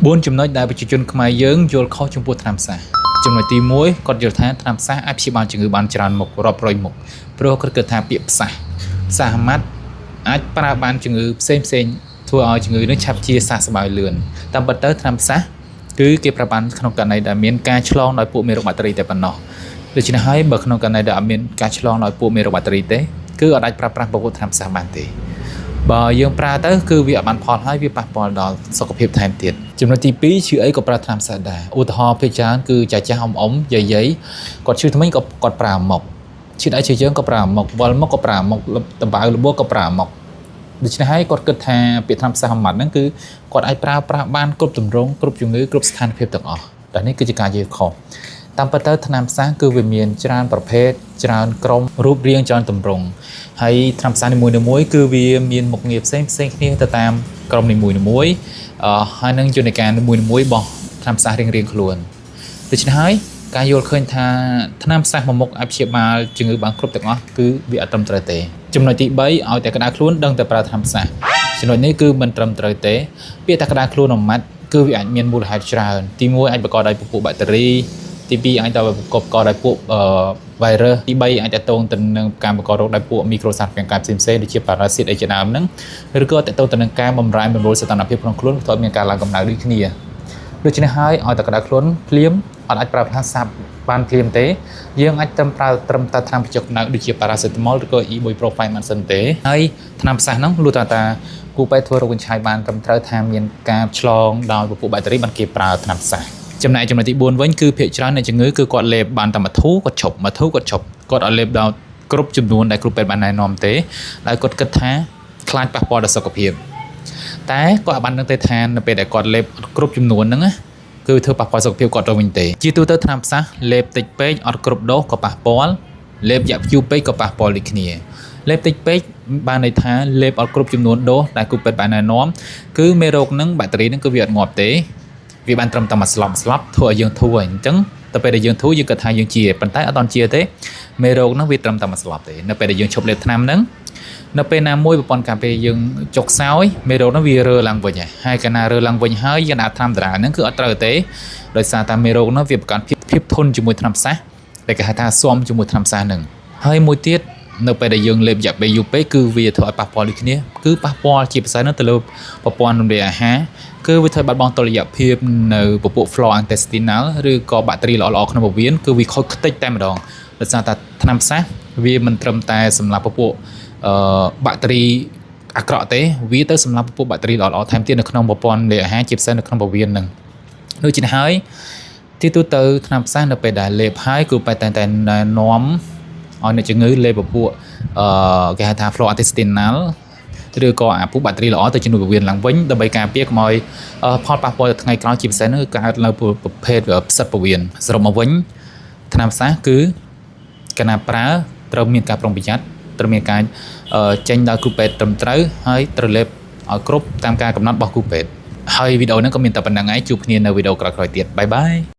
4ចំណុចដែលប្រជាជនខ្មែរយើងយល់ខុសចំពោះថ្នាំផ្សះចំណុចទី1គាត់យល់ថាថ្នាំផ្សះអាចព្យាបាលជំងឺបានច្រើនមុខរាប់រយមុខព្រោះគាត់គិតថាពាក្យផ្សះផ្សះម៉ាត់អាចប្រើបានជំងឺផ្សេងផ្សេងធ្វើឲ្យជំងឺនឹងឆាប់ជាសះស្បើយលឿនតាមពិតទៅថ្នាំផ្សះគឺគេប្រើបានក្នុងករណីដែលមានការឆ្លងដោយពួកមេរោគបាក់តេរីតែប៉ុណ្ណោះដូច្នេះហើយបើក្នុងករណីដែលអត់មានការឆ្លងដោយពួកមេរោគបាក់តេរីទេគឺអត់អាចប្រើប្រាស់ពពួកថ្នាំផ្សះបានទេ បើយើងប្រើទៅគឺវាអត់បានផលហើយវាប៉ះពាល់ដល់សុខភាពថែមទៀតចំណុចទី2ឈឺអីក៏ប្រើថ្នាំផ្សះដែរឧទាហរណ៍ពេលច្រើនគឺចាស់ចាស់អ៊ំអ៊ំយាយយាយគាត់ឈឺធ្មេញក៏គាត់ប្រើមកឈឺដៃឈឺជើងក៏ប្រើមកវល់មកក៏ប្រើមកដំបៅរបួសក៏ប្រើមកដូច្នេះហើយគាត់គិតថាពាក្យថ្នាំផ្សះមួយម៉ាត់ហ្នឹងគឺគាត់អាចប្រើប្រាស់បានគ្រប់ទម្រង់គ្រប់ជំងឺគ្រប់ស្ថានភាពទាំងអស់តែនេះគឺជាការយល់ខុសតាមពិតទៅថ្នាំផ្សះគឺវាមានច្រើនប្រភេទច្រើនក្រុមរូបរាងច្រើនទម្រង់ហើយថ្នាំផ្សះនីមួយៗគឺវាមានមុខងារផ្សេងផ្សេងគ្នាទៅតាមក្រុមនីមួយៗអឺហើយនឹងយន្តការនីមួយៗរបស់ថ្នាំផ្សះរៀងៗខ្លួនដូច្នេះហើយការយល់ឃើញថាថ្នាំផ្សះមួយមុខអាចព្យាបាលជំងឺបានគ្រប់ទាំងអស់គឺវាអត់ត្រឹមត្រូវទេចំណុចទី3ឲ្យតែក្តៅខ្លួនដឹងតែប្រើថ្នាំផ្សះចំណុចនេះគឺមិនត្រឹមត្រូវទេពាក្យថាក្តៅខ្លួនមួយម៉ាត់គឺវាអាចមានមូលហេតុច្រើនទី1អាចបង្កដោយពពួកបាក់តេរីទី2អាចដល់បង្កដោយពួកអឺ virus ទី3អាចតកតងទៅនឹងការបង្ករោគដោយពួកមីក្រូសត្វរាងកាយផ្សេងៗដូចជាប៉ារ៉ាស៊ីតអីជាដើមហ្នឹងឬក៏តកតងទៅនឹងការបំរែបំរួលសីតុណ្ហភាពក្នុងខ្លួនធ្វើឲ្យមានការឡើងកម្ដៅដូចគ្នាដូច្នេះហើយឲ្យតែក្តៅខ្លួនភ្លាមអត់អាចប្រើប្រាស់សាប់បានភ្លាមទេយើងអាចត្រឹមប្រើត្រឹមតែថ្នាំបញ្ចុះកម្ដៅដូចជាប៉ារ៉ាសេតាមុលឬក៏ ibuprofen បានសិនទេហើយថ្នាំផ្សះហ្នឹងលុះតាតាគូពេទ្យធ្វើរោគវិនិច្ឆ័យបានត្រឹមត្រូវថាមានការឆ្លងដោយពពួកបាក់តេរីបានគេប្រើថ្នាំផ្សះចំណែកចំណុចទី4វិញគឺភាគច្រើននៃជំងឺគឺគាត់លេបបានតែមួយធូគាត់ឈប់មួយធូគាត់ឈប់គាត់អត់លេបដល់គ្រប់ចំនួនដែលគ្រូពេទ្យបានណែនាំទេដោយគាត់គិតថាខ្លាចប៉ះពាល់ដល់សុខភាពតែគាត់អាចបានដឹងទេថានៅពេលដែលគាត់លេបគ្រប់ចំនួនហ្នឹងណាគឺធ្វើប៉ះពាល់សុខភាពគាត់ទៅវិញទេជាទូទៅថ្នាំផ្សះលេបតិចពេកអត់គ្រប់ដូសក៏ប៉ះពាល់លេបយ៉ាក់ព្យូពេកក៏ប៉ះពាល់ដូចគ្នាលេបតិចពេកបានន័យថាលេបអត់គ្រប់ចំនួនដូសដែលគ្រូពេទ្យបានណែនាំគឺមេរោគហ្នឹងបាក់តេរីហ្នឹងគឺវាអត់ងាប់ទេវាបានត្រឹមតែមួយស្លប់ស្លប់ធ្វើឲ្យយើងធូរហើយអញ្ចឹងទៅពេលដែលយើងធូរយើងគិតថាយើងជាប៉ុន្តែអត់តន់ជាទេមេរោគហ្នឹងវាត្រឹមតែមួយស្លប់ទេនៅពេលដែលយើងឈប់លេបថ្នាំហ្នឹងនៅពេលណាមួយប្រព័ន្ធការពារយើងចុកខ្សោយមេរោគហ្នឹងវារើឡើងវិញហើយកាលណារើឡើងវិញហើយយើងដាក់ថ្នាំតារាហ្នឹងគឺអត់ត្រូវទេដោយសារតែមេរោគហ្នឹងវាបង្កើនភាពភាពធន់ជាមួយថ្នាំផ្សះដែលគេហៅថាស៊ាំជាមួយថ្នាំផ្សះហ្នឹងហើយមួយទៀតនៅពេលដែលយើងលេបរយៈពេលយូរពេកគឺវាធ្វើឲ្យប៉ះពាល់ដូចគ្នាគឺប៉ះពាល់ជាពិសេសនោះទៅលើប្រព័ន្ធរំលាយអាហារគឺវាធ្វើឲ្យបាត់បង់តុល្យភាពនៅពពួក flora intestinal ឬក៏បាក់តេរីល្អៗក្នុងពោះវៀនគឺវាខូចខ្ទេចតែម្ដងដោយសារតែថ្នាំផ្សះវាមិនត្រឹមតែសម្រាប់ពពួកអឺបាក់តេរីអាក្រក់ទេវាទៅសម្រាប់ពពួកបាក់តេរីល្អៗថែមទៀតនៅក្នុងប្រព័ន្ធរំលាយអាហារជាពិសេសនៅក្នុងពោះវៀនហ្នឹងដូច្នេះហើយទីទូទៅថ្នាំផ្សះនៅពេលដែលលេបហើយគឺបែរតែតែណែនាំឲ្យអ្នកជំងឺលេបពពួកអឺគេហៅថា flora intestinal ឬក៏អាពួកបាក់តេរីល្អទៅជំនួយពោះវៀនឡើងវិញដើម្បីការពារកុំឲ្យផលប៉ះពាល់ទៅថ្ងៃក្រោយជាពិសេសនោះគឺកើតនៅប្រភេទផ្សិតពោះវៀនសរុបមកវិញថ្នាំផ្សះគឺកាលណាប្រើត្រូវមានការប្រុងប្រយ័ត្នត្រូវមានការចេញដោយគ្រូពេទ្យត្រឹមត្រូវហើយត្រូវលេបឲ្យគ្រប់តាមការកំណត់របស់គ្រូពេទ្យហើយវីដេអូហ្នឹងក៏មានតែប៉ុណ្្នឹងឯងជួបគ្នានៅវីដេអូក្រោយៗទៀត bye bye.